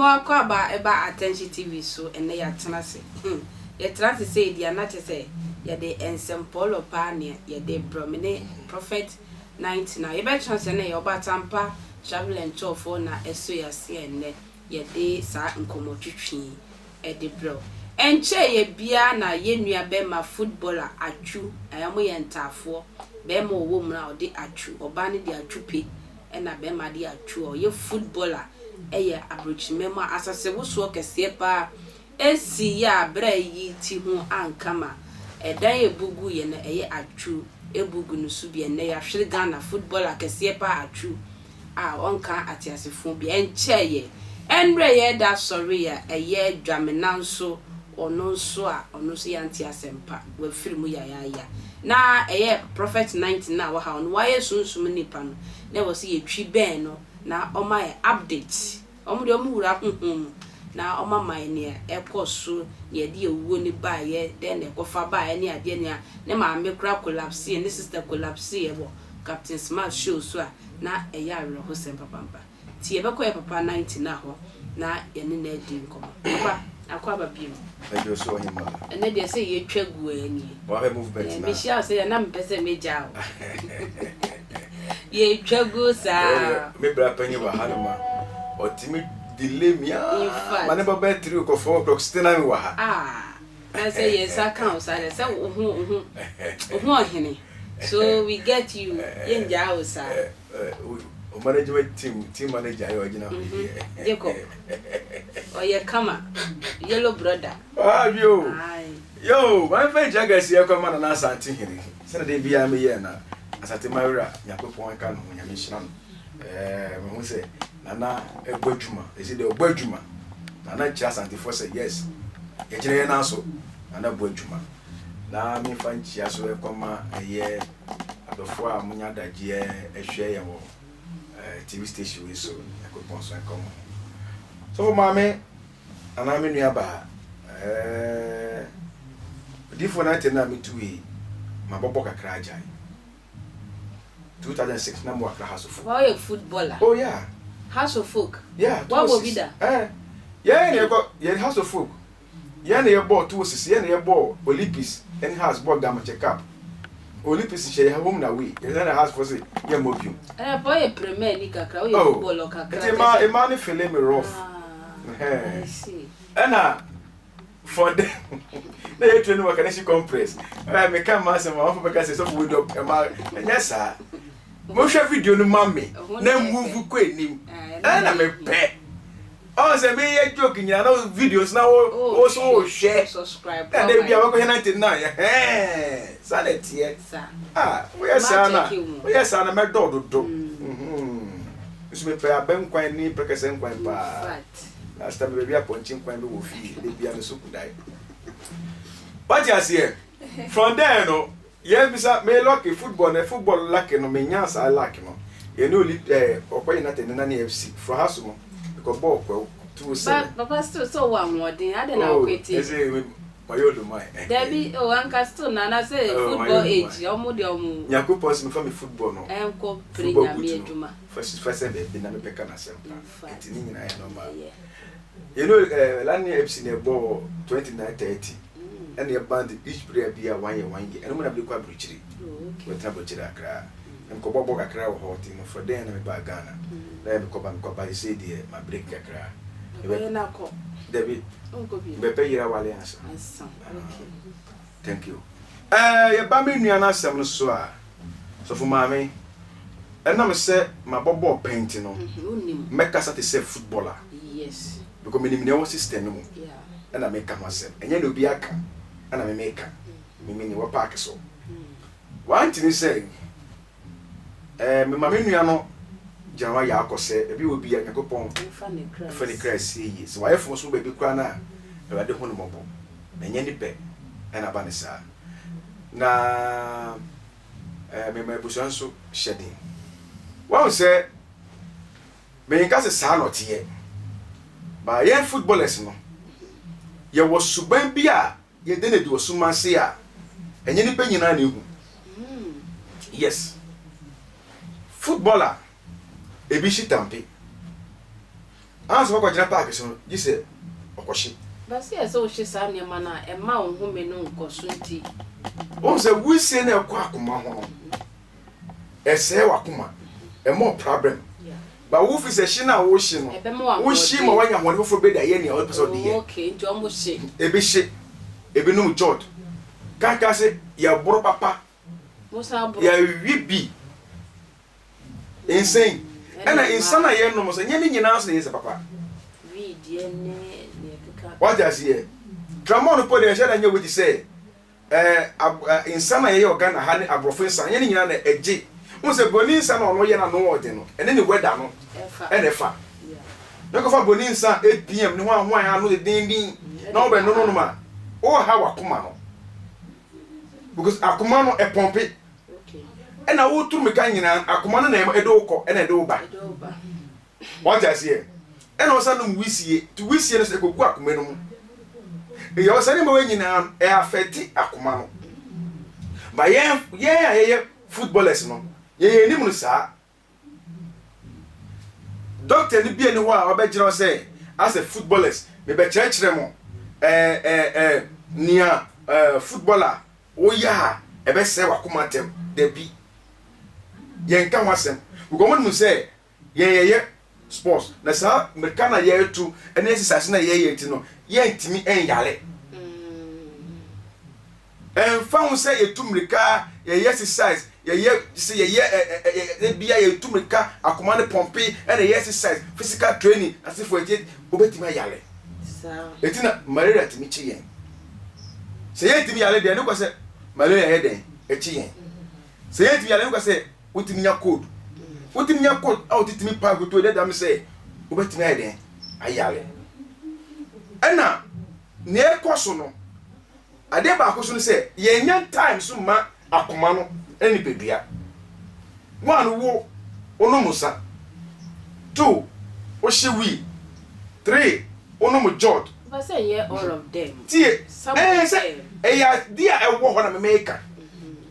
Mema w'akwaaba ɛba Attention TV so ɛnɛ yɛatena ase hmm yɛtena ase sei deɛ na kyerɛ sɛ yɛde nsɛmpɔɔlɔ paa na yɛde brɛ me ne Prophet 19 a yɛbɛtena ase ɛnɛ yɛ Ɔbatampa Travel and Tour foɔ na ɛso yɛ ase ɛnɛ yɛde saa nkɔmmɔ twitwi yi ɛde brɛ wo. Ɛnkyɛeɛ biara na yɛn nua bɛrima footballer Atwu ɛɛ wɔn yɛ ntaafoɔ bɛrima ɔwɔ mu no a ɔde Atwu ɔbaa no de Atwu pe ɛna bɛrima de Atwu a ɔyɛ footballer yɛ abrokyiman mu a asasewosoɔ kɛseɛ pa ara siiɛ a berɛ a yi ti ho anka ma ɛdan a ɛbu guiɛ no ɛyɛ Atwu ɛbu gu no so bi. Ɛnnɛ yɛahwere Ghana footballer kɛseɛ pa ara Atwu a ɔnka ateasefoɔ bi. Ɛnkyɛeɛ ɛnmerɛ yɛreda asɔre a ɛyɛ Dwamena nso ɔno nso a ɔno nso yɛante asɛmpa wafiri mu yayaaya. Na ɛyɛ Prophet 19 a wɔhaw no wayɛ sunsum nipa no na ɛwɔ sɛ yɛtwi bɛn no na ɔma yɛ update. Wɔn deɛ wɔn wura honhom mu na wɔn ama yɛ nea ɛkɔ so, nea ɛde awuo no baeɛ, dɛn na ɛkɔfa baeɛ ne adeɛ, nea ne maame koraa collapseɛ, ne sister collapseɛ wɔ Captain Smart show so a na ɛyɛ awerɛhosɛm papaapa. Nti yɛbɛkɔ yɛ papa 99 hɔ na yɛne no adi nkɔmmɔ. Papa, akɔ aba bio. Ɛdwo so ɔhemaa. Ɛnɛ deɛ sɛ yɛtwa gu ɛ nie. Wahwɛ movement na. Mehyia wo sɛ yɛ na mepɛ sɛ megyaa wo. Yɛtwa gu saa. Me bra panyin wɔ ha no ma ɔtumi delay me aa ma ne ba bɛyɛ 3 o'clock 4 o'clock still na me wɔ ha. Ah na sɛ yɛn nsa ka wo saa deɛ sɛ wo ho wo ho wo ho ɔhene so we get you yɛngyaa wo saa. O management team team manager yɛ ɔgyina hɔ yi deɛ. Jacob ɔyɛ kama yellow brother. Ah bio yo maame fɛn kyerɛ kɛseɛ kɔ ma nana asante hene sɛnɛ de biara meyɛ na asante mawura nyankopɔn nka no ho nyame nhyira no ɛɛ mehu sɛ nana ɛbɔ adwuma ɛsi deɛ ɔbɔ adwuma nana kyerɛ asantefoɔ sɛ yes yɛgyina yɛn nan so nana bɔ adwuma na memfa nkyia so ɛkɔma ɛyɛ Adɔfoɔ a monya adagyeɛ hwɛ yɛn wɔ TV station wei so, Nyankopɔn so nka mo ho. Sɔfo maame anaa me nua baa, ɛɛ, odiyifoɔ no atɛm no a metu yi, mabɔbɔ kakra agyae. 2006 na mo Accra House of Folk. Papa woyɛ footballer. Oh yeah. House of Folk. Yeah. Wabɔ bi da? Eh. Yɛn na yɛkɔ yɛn House of Folk. Yɛn na yɛbɔɔ Tuosis, yɛn na yɛbɔɔ Olipis ne Hearts bɔɔ Gamekyɛ Cup. Olipis hyɛ yɛn home na away, yɛn na Hearts foɔ se yɛmmɔ bio. Ɛna pa woyɛ premier ni kakra, woyɛ Oh, footballer kakra. nti mmaa mmaa no fele me rough. Ah, Ɛhɛn. I see. Ɛna for the na yɛ training wɔ Kaneshie Compress. Ɛna meka mmaa asɛm a, amanfoɔ bɛka sɛ sɔfo wei deɛ ɔpɛ mmaa. Ɛnyɛ saa. Monhwɛ video no ma me Ɛho na na ɛyɛ move fɛ. kɔ anim. Ah, ɛno Ɛna na ɛyɛ mepɛ. Ɔn sɛ me yɛ joke nyina na videos na wo wo so wo hwɛ. Subscribe. Na da bia wakɔhwɛ 99 ɛhɛn saa na ɛteɛ. Ah woyɛ saa na woyɛ saa na mɛdɔ dodo. Nso mepɛ abɛnkwan ne prɛkɛsɛ nkwan paa. Last time baabi apɔnkye nkwan bi wɔ fie da bia me so kudae. Wate aseɛ? From there no Yɛ bisa me lucky football no football lucky no me nyaa saa luck no yɛ ne oli eh ɔkɔ United ne nane FC fra ha so no me kɔ bɔɔ kwawu 207. Ba papa still sɛ ɔwɔ ahoɔden adɛn na Oh ɔkwete. ɛsɛ me mayɛ oluman. Dabi oh anka still na na sɛ Oh mayɛ football oluman. age ɔmo deɛ ɔmo. Nyankopɔn sɛ me fa me football no Ɛnkɔ pere football Nyame boot no adwuma. fa si fa sɛ baabi na me bɛka n'asɛmpa In fact nti ne nyinaa yɛ normal. ɛyɛ. You know eh Lane FC na ɛbɔɔ 29:30. Ɛna yɛ band each prayer bia one year one year ɛno mu na mede kɔ abrokyire mɛtena abrokyire akra na mekɔ bɔ bɔ kakra wɔ hɔ nti no for then na mebaa Ghana na yɛ mekɔ ba mekɔ ba sesei deɛ ma break kakra dabi mebɛpɛ yere awale ansa thank you ɛɛ yɛba me nua no asɛm no so a sɔfo maame ɛnam sɛ mabɔ bɔɔl pɛn nti no mɛkasa te sɛ footballer because menim nea ɛwɔ system no mu na meka ho asɛm, ɛnyɛ nea obi aka na me meka, me me nea ɛwɔ park so. One thing ne sɛ, eh, mema me nua no gyina hɔ ayɛ akɔ sɛ baabi wɔ bi a Nyankopɔn fa ne kra sie yie. Sɛ wayɛ fom so baabi koraa no a, Awurade hu no mmɔbɔ. Na ɛnyɛ ne pɛ na aba no saa. Na eh, mema abusua nso hyɛ den. Wahu sɛ Menka sɛ saa na ɔteɛ but yɛn footballers no yɛwɔ suban bi a yɛda no adi wɔ sum ase a ɛnyɛ nipa nyinaa na ehu. Yes, footballer ebi hye tampe. Ansa ɔbɛkɔgyina paake so no, gye sɛ ɔkɔhye. But sɛ yɛ sɛ wohye saa nneɛma no a, ɛmma wo home no nkɔ so nti. Wohu sɛ wusie no a ɛkɔ akoma ho no, ɛsɛe w'akoma, ɛma wo problem. But wo fi sɛ hye no a wohye no, wohye ma woanya ahoɔden foforɔ bi de ayɛ nea wopɛ sɛ wode yɛ. Okay, nti ɔmo hye. Ebi hye, ebi nom jot. Kanka se yɛboro papa, yɛwe bi. Nsa yi, ɛna nsa no a yɛnom nso, ɛnyɛ ne nyinaa nso na ɛyɛ nsa papa. Wate aseɛ? Tramol no po deɛ ɛhyɛ da nyɛ wei te sɛ ɛɛ nsa no a yɛyɛ wɔ Ghana ha ne aborɔfo nsa, ɛnyɛ ne nyinaa na ɛgye. Wohu sɛ buroni nsa no a ɔno yɛ no ano ɔden no, ɛne ne weather no ɛna ɛfa. Na kɔfa buroni nsa 8 pm ne ho ahoan ano dendenden na wobɛnonom nom a, woha w'akoma no. Because akoma no ɛpɔmpe. Ɛna wotu mmirika nyinaa akoma no na ɛde wo kɔ ɛna ɛde wo ba. Wate aseɛ? Ɛna ɔsan nom wisie. Nti wisie no sɛ ɛkɔgu akoma no mu. Ɛyɛ ɔsɛ ne ma wei nyinaa no ɛ affecte akoma no. Ba yɛn yɛn a yɛyɛ footballers no yɛn yɛn nim no saa. Doctor no bi ani hɔ a ɔbɛgyina hɔ sɛ as a footballers mebɛkyerɛkyerɛ mo ɛɛ ɛɛ ɛɛ nea ɛɛ footballer woyɛ a ɛbɛsɛe w'akoma ntɛm. Dabi. Yɛnka ho asɛm. Because wɔn nim sɛ yɛn yɛyɛ sports na saa mmirika na yɛretu ne exercise na yɛyɛ nti no yɛntumi nyare. Ɛmfa ho sɛ yɛtu mmirika, yɛyɛ exercise, yɛyɛ sɛ yɛyɛ ɛ ɛ ɛ ɛ bia yɛtu mmirika, akoma no pɔmpe, ɛna yɛyɛ exercise, physical training, asefo ɛti wobɛtumi ayare. Eti na malaria tumi kye yɛn. Sɛ yɛntumi yare deɛ, ɛne kɔ sɛ malaria yɛ dɛn ɛkye yɛn. Sɛ yɛntumi yare, ɛne kɔ sɛ wotumi nya cold. Wotumi nya cold a wotumi pa akoto ɛdɛ dam sɛ wobɛtumi ayɛ dɛn ayare. Ɛna nea ɛkɔ so no, Adeɛ baako nso ne sɛ, yɛnnya time nso mma akoma no ne nipadua. One, wo, wonom nsa. Two, wohye wii. Three, wonom jot. Wopɛ sɛ nyɛ all of them. Tie, Some ɛɛ of sɛ them. ɛyɛ adeɛ a ɛwɔ hɔ na me meka.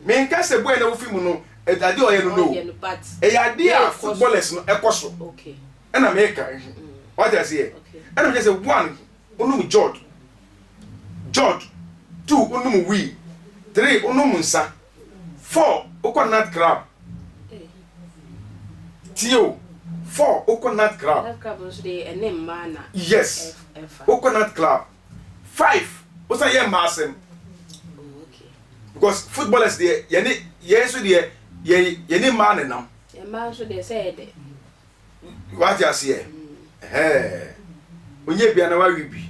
Menka sɛ boy na wofi mu no, adeɛ a ɔyɛ no no o. Ɔyɛ no but Ɛyɛ adeɛ deɛ a ɛkɔ so. footballers no ɛkɔ so Okay. ɛna meka. Wate aseɛ? Okay. Ɛna mekyerɛ sɛ one, wonom jot. George, 2 wonom wii, 3 wonom nsa, 4 wokɔ night club. Tie o, 4 wokɔ night club. Night club nso de ɛne mmaa na. Yes, wokɔ night club. 5 wosan yɛ mmaa asɛm. Oh, okay. Because footballers deɛ yɛne yɛn nso deɛ yɛn yɛne mmaa na nam. Mmaa nso deɛ sɛ yɛ dɛ. Wate aseɛ? Ɛhɛɛ. Onye bia na wawe bi.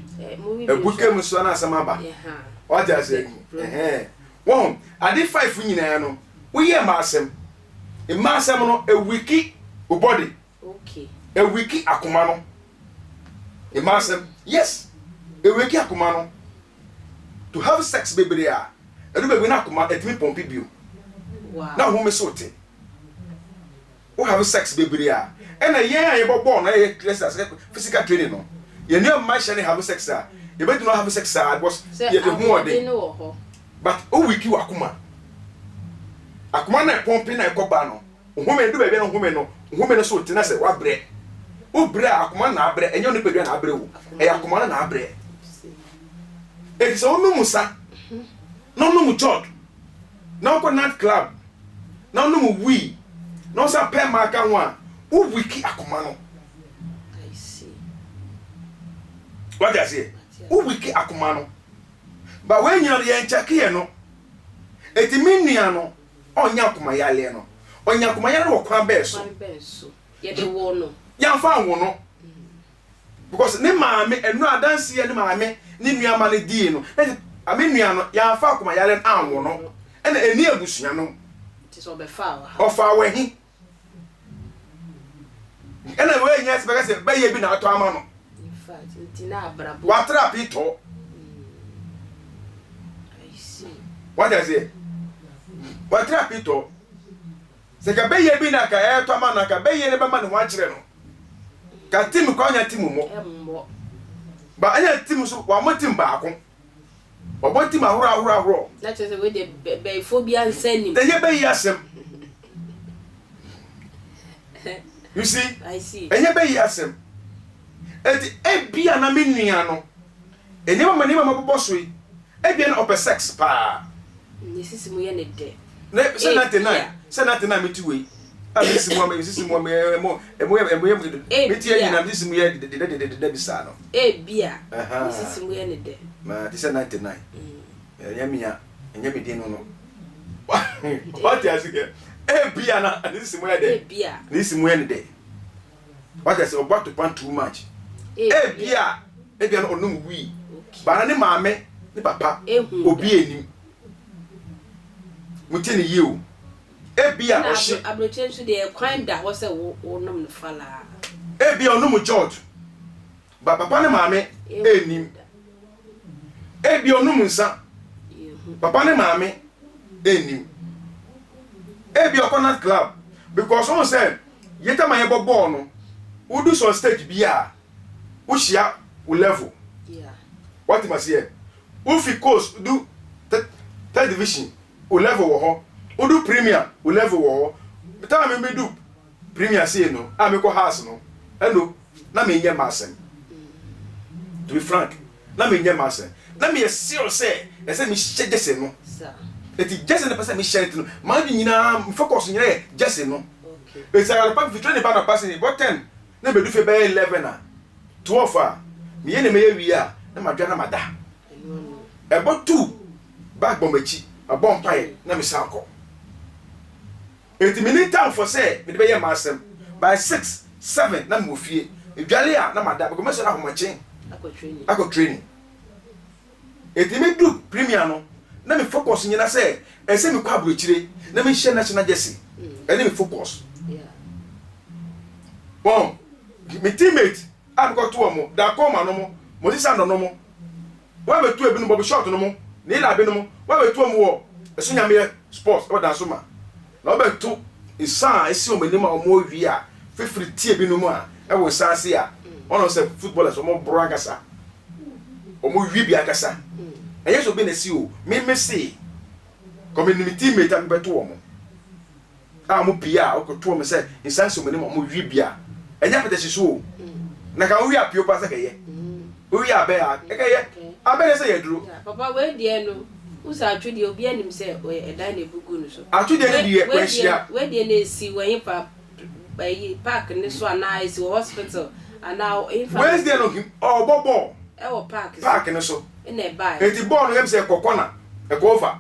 Abuka mu so na asɛm aba. Wate aseɛ? Ɛhɛɛ. Wɔn, ade five nyinaa no, woyɛ mmaa asɛm. Mmaa asɛm no, ewiki wo body. Ewiki akoma no. Mmaa asɛm, yes. Ewiki akoma no. To have sex bebree a, ɛdu baabi na akoma etumi pɔmpi bio. Na home so te. Wo have sex bebree a, ɛna yɛn a yɛbɔ bɔɔl na yɛyɛ exercise physical training no, yɛn nua mma hyɛ ne have sex a, yɛbɛtumi have sex a because Sɛ yɛ ho ahoɔden ɔden. no wɔ hɔ. But wo weak w'akoma. Akoma no a ɛpɔmpe na ɛkɔ ba no, home du baabi a na home no, home no so te na sɛ wabrɛ. Wo brɛ a, akoma no na abrɛ, ɛnyɛ wo nipadua na abrɛ o, ɛyɛ akoma no na abrɛ. Enti sɛ wonom nsa, na wonom jod, na wokɔ night club, na wonom wii na wosan pɛ mmaa ka ho a, wo wiki akoma no. Wate aseɛ? Wo wiki akoma no. Ba wei nyina no yɛn kyɛke yɛ no. Eti me nua no ɔnyɛ akoma yareɛ no. Ɔnya akoma yareɛ wɔ kwan bɛɛ so? Yɛde woo no. Yɛamfa anwo no. Because ne maame, ɛno adanseɛ ne maame ne nua ma no dii no, na kyerɛ me nua no, yɛamfa akoma yareɛ no anwo no, ɛna ɛni abusua no mu. Nti sɛ ɔbɛfaa wɔ ha. Ɔfaa wɔ he? Ɛna wei nyɛ sɛ bɛka sɛ bɛyɛ bi na atɔ ama no. In fact, nti na abrabɔ. Watra pitɔ. I see. Wate aseɛ? Watra pitɔ. Sɛ ka bɛyɛ bi na ka ɛɛtɔ ama no a, ka bɛyɛ no bɛma ne ho akyerɛ no. Ka team koraa ɔnya team mmɔ. Ba ɛnya team nso wammɔ team baako. Wabɔ team ahorow ahorow ahorow. Na kyerɛ sɛ wei deɛ bɛyifoɔ bi ansa nim. Ɛnyɛ bɛyi asɛm. You see? I see. Ɛnyɛ bɛyi asɛm. Enti ebia na me nua no, nneɛma ma nneɛma mabobɔ so yi, ebia na ɔpɛ sex paa. Ne sisi mu yɛ ne dɛ. Ne sɛ 99, sɛ 99 mete wei, a me sisi mu a me sisi mu a me ɛmo ɛmo yɛ ɛmo yɛ me ti yɛ nyinaa me sisi mu yɛ dedɛ dedɛ dedɛ bi saa no. Ebia ne sisi mu yɛ ne dɛ. Ma te sɛ 99. Ɛnyɛ mia, ɛnyɛ me din no no. Wate aseɛ? Ebia na ne sisi mu yɛ dɛ. Ebia. Ne sisi mu yɛ ne dɛ. Wate aseɛ? Ɔbɔ atopan too much. Ebia, ebia na ɔnom wii. Bana ne maame, ne papa, obi enim. Mo tie ne yie o. Ebia ɔhye. Aburokyire nso deɛ kwan da hɔ sɛ wo wonom no falaa. Ebia ɔnom jot. Ba papa ne maame nnim. Ebia ɔnom nsa. Papa ne maame nnim. Ebia ɔkɔ night club because ɔhu sɛ yɛtama yɛbɔ bɔɔl no, wodu some stage bi a, wohyia wo level. Wate maseɛ? Wofi coast du third division, wo level wɔ hɔ. Wodu premier, wo level wɔ hɔ. Time me du Premier sei no a mekɔ house no ɛno na menyɛ m'asɛm to be frank na menyɛ m'asɛm na meyɛ serious sɛ ɛsɛ mehyɛ jersey no eti jersey no pɛ sɛ mehyɛ nti no m'adwene nyinaa me focus nyinaa yɛ jersey no eti anɔpa fi training ba anɔpa sɛ bɔ 10 na medu fie bɛyɛ 11 a 12 a meyɛ ne mɛyɛ wie a na madwa na mada ɛbɔ 2 bag bɔ m'akyi mabɔ mpaeɛ na mesan kɔ. Enti menni time for sɛ mede bɛyɛ m'asɛm. By six, seven na mewɔ fie. Medware a na mada because mɛsɔre ahomakye akɔ training. Enti medu premier no na me focus nyina sɛ ɛsɛ mekɔ aburokyire na mehyɛ national jersey. Ɛne me focus. Wɔn me teammate a mekɔto wɔn, Dakoma no mo, Moses Andor no mo, Wɔabɛto ebinom Bobby Short no mo, Neil Abe no mo, wɔabɛto wɔn wɔ Ɛso Nyameyɛ Sports wɔ Dansoma. Na wɔbɛto nsa a esi wɔn anim a wɔrewe a fifiri te ebinom a ɛwɔ nsa ase a wɔn sɛ footballers wɔn boro ankasa. Wɔn we bi ankasa. Ɛnyɛ sɛ obi na esi o, me me se kɔ me nim teammate a mebɛto wɔn. a ɔmo pie a ɔkɔ to ɔmo sɛ nsa nsi ɔmo anim a ɔmo we bi a ɛnyɛ apɛtɛhye so o na ka wowe apio paa sɛ kɛyɛ wowe abɛ a ɛkɛyɛ abɛ deɛ sɛ yɛ aduro. Papa wei deɛ no wosa atwo deɛ obi anim sɛ ɔyɛ ɛdan na ebu gu no so. Atwo deɛ no deɛ wanhyia. Wei deɛ no esi wɔ hefa ɛyi park ne so anaa esi wɔ hospital anaa hefa. Wei deɛ no ɔbɔ bɔɔl. Ɛwɔ park so. Park no so. Ɛna ɛbaeɛ. Eti bɔɔl no yɛm sɛ ɛkɔ kɔna ɛkɔ over.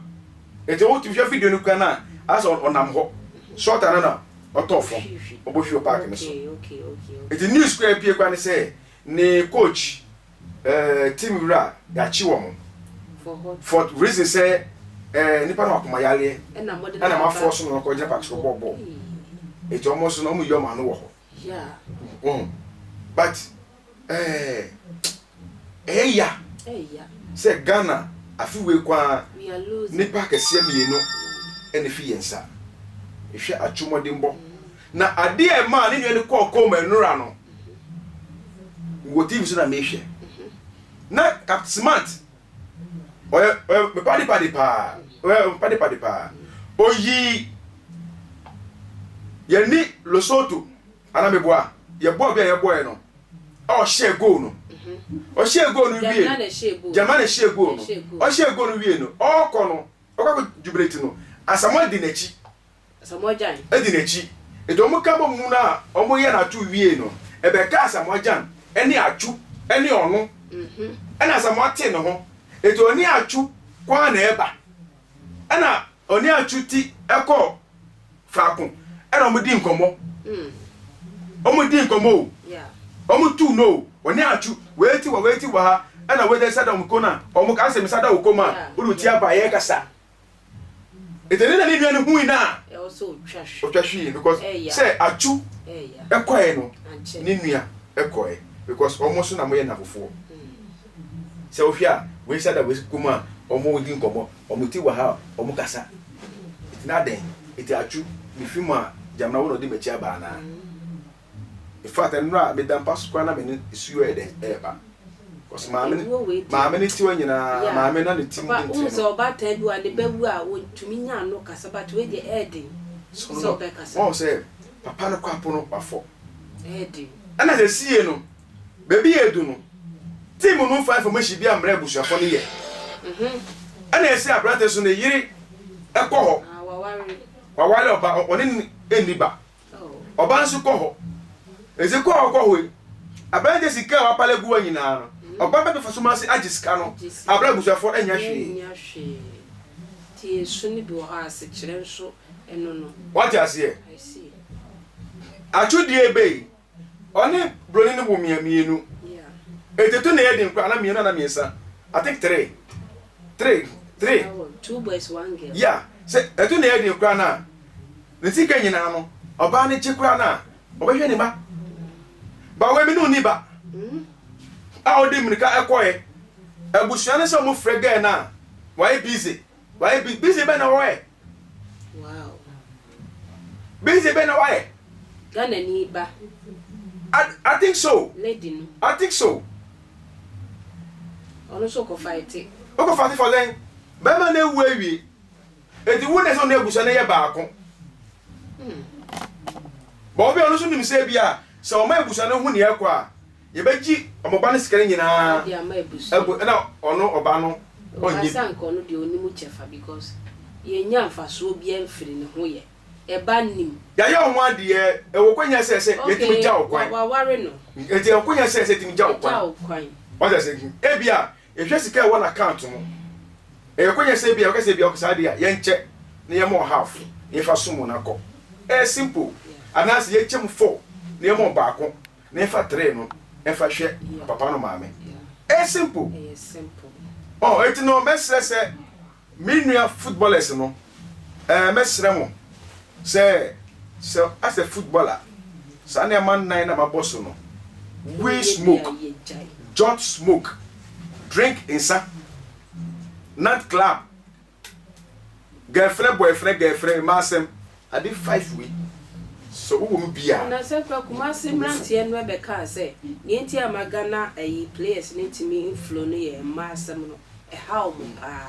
Enti wotumi hwɛ video no kura no a, ayɛ sɛ ɔnam hɔ. Shorter no na ɔtɔɔ fam, ɔbɔ hwi wɔ park no so. Enti news kura epie kura ne sɛ ne coach, eh, team wura yɛakye wɔn for reason sɛ eh, nipa no akoma yareɛ ɛna mo afɔ so na ɔkɔ gyina park so bɔɔ bɔɔl. Enti wɔn nso no wɔn yi wɔn ano wɔ hɔ. Wɔn but Ɛɛ ɛyɛ ya sɛ Ghana afe wei ko ara nnipa akɛseɛ mmienu na ɛfi yɛn nsa. Hwɛ atwo mmɔdenbɔ. Na adeɛ a ɛmaa ne nua no kɔɔ kɔma nnora no, wɔ TV so na mehwɛ. Na Captain Smart, ɔyɛ ɔyɛ me pade pade paa, ɔyɛ me pade pade paa. Oyii yɛne Lesotho Ana meboa? Yɛbɔɔ bi a yɛbɔɛ no a ɔhyɛɛ goal no. Ɔhyɛɛ goal no wie no, Gyama na ɛhyɛɛ goal no. Ɔhyɛɛ goal no wie no, ɔɔkɔ no, ɔkɔ akɔ jubilate no, Asamoah di n'akyi. Asamoah Gyan. Di n'akyi. Nti wɔn ka bɔ mu no a wɔn yɛ no ato wie no, ɛbɛka Asamoah Gyan ɛne Atsu ɛne ɔno. Ɛna Asamoah tee ne ho. Nti ɔne Atsu kwan na ɛba. Ɛna ɔne Atsu ti ɛkɔɔ faako ɛna wɔn di nkɔmɔ wɔn di nkɔmɔ o wɔn tu no o wɔne atwu wei ti wɔ wei ti wɔ ha ɛna wei de nsa da wɔn kɔn a wɔn ka asɛ nsa da wɔ kɔn mu a wɔde ti aba yɛ kasa ètò ne na ne nua no hui na ɔtwa hwii because sɛ atwu ɛkɔɛ no ne nua ɛkɔɛ because wɔn nso na wɔyɛ nafofoɔ sɛ wohwɛ a wei nsa da wei kɔn mu a wɔn di nkɔmɔ. Wɔn ti wɔ ha a wɔn kasa. Eti na adɛn? Eti atwu, me fi mu a, gyamena wo na ɔde m'akyi aba anaa? In fact, ɛnora meda mpa so koraa na me ne su yɛ dɛn ɛɛba. Cause maame no, maame no ti hɔ nyinaa, maame na ne ti mu de ntini no. Papa, wohu sɛ ɔbaatan bi wɔ a ne ba wu a, wɔntumi nya ano kasa, but wei deɛ ɛɛden sɛ ɔbɛkasa. Wɔn sɛ papa no kɔ apo no wafɔ. Ɛɛden. Ɛna sɛ sie no. Baabi yɛ edu no, team no mfa information bi ammrɛ abusuafo no yɛ. Ɛna ɛsɛ aberante so ne yere ɛkɔ hɔ. Waware ɔba, ɔne no nni ba. Ɔba nso kɔ hɔ. Ezi kɔ a ɔkɔ hɔ yi, aberante sika a wapale agu hɔ nyinaa no, ɔba bɛbɛfa so ase agye sika no, abrɛ abusuafo anya hwee. Nya hwee. Nti esu no bi wɔ hɔ a, asekyerɛ nso ɛno no. Wate aseɛ? I see. Atwodie bɛyi, ɔne broni no wo mmienu. Etetu na yɛ den koraa na mmienu ana mmiɛnsa. I think three. Three. Three. Two boys, one girl. Yeah. Sɛ ɛtu na yɛ den koraa na ne sika nyinaa no, ɔbaa no gye koraa na ɔbɛhwɛ ne ba. Ba wei mi ne onni ba. A ɔde mmirika ɛkɔɛ. Abusua no sɛ ɔmo frɛ girl na wayɛ busy. Wayɛ busy. Busy bɛn na wɔyɛ? Busy bɛn na wayɛ? Ghana ni ba. I think so. Lady no. I think so. Ɔno nso kɔ fight. Ɔkɔ fight for then. Bɛrima na ewu awie. Eti wo na ɛsɛ ɔne abusua no yɛ baako. Bɔn obi a ɔno nso nim sɛ bi a sɛ ɔma abusua no ho nea ɛkɔ a, yɛbɛgye ɔmo ba no sika no nyinaa. Ɛde ama abusua. Ɛgu ɛna ɔno ɔba no ɔnyɛ bi. Ɔkasa nka ɔno deɛ ɔnim kyɛfa because yɛnya mfasoɔ biara mfiri ne ho yɛ. Ɛba nim. Yɛayɛ ɔmo adeɛ, ɛwɔ kwanya sɛ yɛtumi gya wo kwan. Waware no. Eti ɛwɔ kwanya sɛ yɛtumi gya wo kwan. Gya wo kwan. Wɔte ase, ebi a yɛhwɛ sika a ɛwɔ n'account mu. Ɛyɛ kwanya sɛ ebi a wɔka sɛ ebi a saa deɛ a yɛnkyɛ na yɛma wo half na yɛfa som no akɔ. Ɛyɛ simple. Anaasɛ yɛnkyɛ mu four na yɛma wo baako na yɛfa three no ɛfa hwɛ papa no maame. Ɛyɛ simple. Ɛyɛ simple. Ɔ eti no mɛsrɛ sɛ me nua footballers no, mɛsrɛ mo sɛ as a footballer, saa nneɛma nnan na mabɔ so no, weed smoke, jot smoke, drink nsa, night club, girlfriend, boyfriend, girlfriend, mmaa asɛm, ade five wei sɛ wowɔ mu bi a. Na sɛ kura Kumase mmeranteɛ no ɛbɛkaa sɛ nea nti ama Ghana ɛyi players no ntumi nflow no yɛ mmaa asɛm no, ɛha wɔn paa.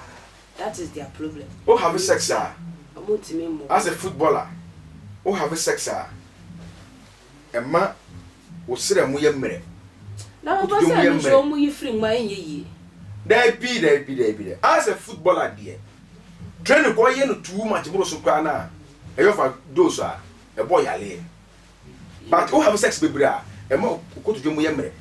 That is their problem. Wo have sex a, Ɔmo ntumi mmɔ. As a footballer, wo have sex a, ɛma wo serɛ mu yɛ mmerɛ. Na wɔbɔ sɛ ɛno nso ɔmo yi firi mu a, ɛnyɛ yie. Daabi, daabi, daabi dɛ, as a footballer deɛ, training kɔ yɛ no too much boro so koraa na ɛyɛ overdose a, ɛbɔ yaleɛ. But wo have sex bebree a, ɛma okotodwe mu yɛ mmerɛ.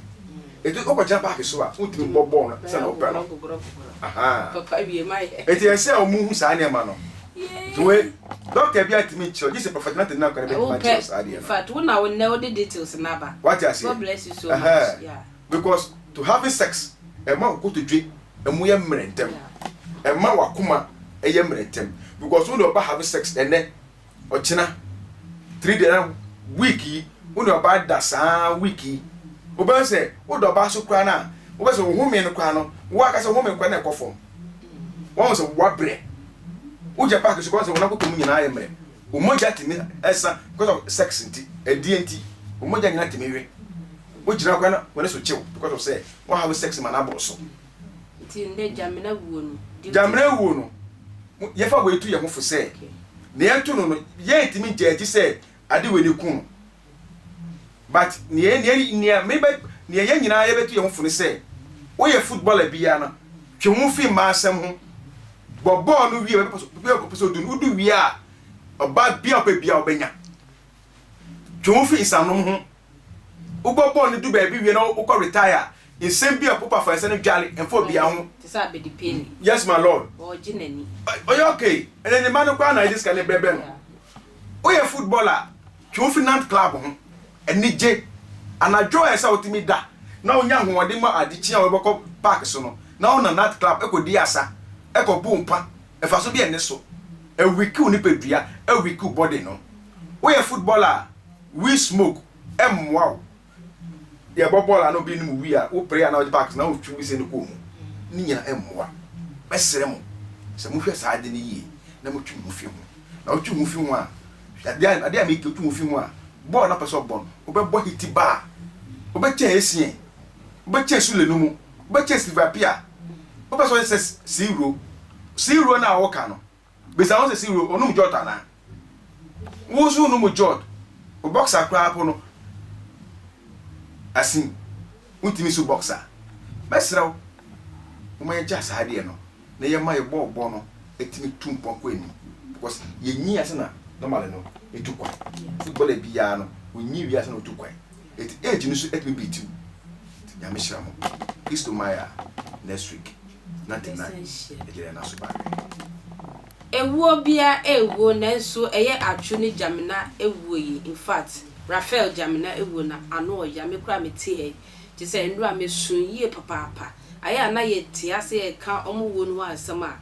Eti wokɔgyina park so a, wontumi bɔ bɔɔl no sɛ na wopɛ no. Papa wie ma yɛ. Eti ɛsɛ a ɔmo hu saa nneɛma no. Nti wei, doctor bi atumi nkyerɛ, gye sɛ Prophet Nathan Nankwa na bɛtumi akyerɛ saa adeɛ no. In fact, wo na wo nnɛ wode details no aba. Wate aseɛ? God bless you so much. Yeah. Because to having sex, ɛma okotodwe ɛmu yɛ mmerɛ ntɛm. Ɛma wakoma ɛyɛ mmerɛ ntɛm. Because wo ne ɔba have sex ɛnɛ, ɔkyena, 3 days na week yi, wo ne ɔba da saa week yi. Wobɛhu sɛ wodɔ ɔbaa so koraa no a, wobɛ sɛ wo home no koraa no, wo akasa wo home koraa na ɛkɔ fam. Wɔn sɛ wabrɛ. Wogya park so kɔ sɛ wɔn akoto mu nyinaa yɛ mmerɛ. Wo mogya tumi ɛsa because of sex nti, ɛdeɛ nti, wo mogya nyinaa tumi we. Wogyina koraa na wɔne so kyew because of sɛ wɔn have sex ma n'aboro so. Nti ndɛ Gyamena wuo no. Gyamena wuo no, yɛfa wei tu yɛn ho fo sɛ, nea ɛto no, yɛntumi ngye agye sɛ ade wei ne ku no. But nea mebɛ nea yɛn nyinaa yɛbɛtu yɛn ho fo ne sɛ, woyɛ footballer biara no, twe ho fi mmaa asɛm ho. Bɔ bɔɔl no wie, bɛpɛ sɛ odu no, wodu wie a, ɔbaa bia ɔpɛ bia ɔbɛnya. Twe ho fi nsanom ho. Wobɔ bɔɔl no du baabi wie na wokɔ retire, nsɛm bi a wopa fa nsa no dwale, ɛmfa obiara ho. Te sɛ Abedi Pele. Yes, my lord. Ɔregye n'ani. Ɔyɛ okay. Ɛnɛ ne mma no koraa na ɛde sika ne brɛbrɛ no. Woyɛ footballer, twe wo fi night club ho. Anigye. Anadwo a ɛsɛ sɛ wotumi da na wonya ahoɔden ma adekye a wobɛkɔ park so no, na wonam night club kɔdi asa, kɔbo mpa, mfaso bi nni so. Ɛweaki wo nipadua, ɛweaki wo body no. Woyɛ footballer a, weed smoke ɛmmoa wo. Yɛbɔ bɔɔl a na obi nom wii a, wopere a na wogye park so na wotwi wii sɛ ne kɔn mu. Ne nyinaa ɛmmoa. Mɛsrɛ mo sɛ mohwɛ saa ade no yie na motwe mo ho fi ho. Na wotwe wo ho fi ho a, adeɛ a meka, wotwe wo ho fi ho a, bɔɔl no apɛ sɛ ɔbɔ no, wobɛbɔ hiti ba a, wobɛkyɛn Essien, wobɛkyɛn Sule no mu, wobɛkyɛn Silva Pia, wopɛ sɛ ɔyɛ sɛ Siwuro. Siwuro no a woka no, bisa ho sɛ Siwuro, ɔnom jot anaa? Wo nso wonom jot, wo boxer koraa po no asin. Wontumi nsi boxer. Mɛsrɛ wo, momma yɛngyaa saa adeɛ no na yɛma yɛ bɔɔl bɔ no tumi tu mpɔn kɔ anim because yɛnyi ansa na normally no yɛtu kwan. Footballer biara no, ɔnyi wie ansa na ɔtu kwan. Enti age no nso tumi beat wo. Nti Nyame hyira mo. Kristo mmaeɛ a, next week, 99 yɛgyina yɛn nan so bye. Ewuo bia ewuo nanso ɛyɛ atwo ne Gyamena ewuo yi infact Raphael Gyamena ewuo no ano ɔya me koraa me te ha yi kyesɛ nnora me suu yie papaapa ayɛ a na yɛ te ase yɛ ka ɔmo wuo no ho asɛm a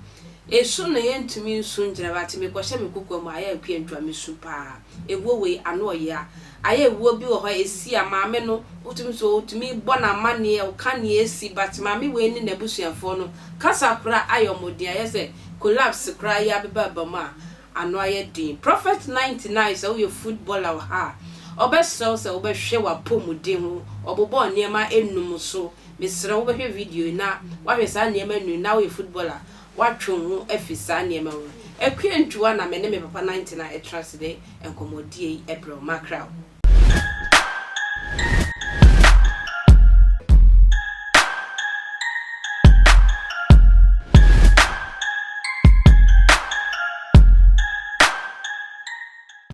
esu no yɛ ntumi nsu ngyina but me kɔ hyɛ me kokoa mu a ayɛ a akua ntua me su paa ewuo wei ano ɔya Ayɛ wuo bi wɔ hɔ a ɛsi a maame no wotumi sɛ ɔtumi bɔ no amaneɛ ɔka nea ɛsi but maame wei ne n'abusuafoɔ no kasa koraa ayɛ wɔn den ayɛ sɛ collapse koraa yi abeba aba mu a ano ayɛ den. Prophet 99 sɛ woyɛ footballer wɔ ha a ɔbɛsrɛ wo sɛ wobɛhwɛ w'apɔmuden ho ɔbobɔɔ nneɛma nnum so mesrɛ wo wobɛhwɛ video yi na woahwɛ saa nneɛma nnum yi na woyɛ footballer Woatwe wo ho afi saa nneɛma ho. Akua Ntuah na me ne me papa 99 tra ase de nkɔmmɔdie yi brɛ wo. Makra wo.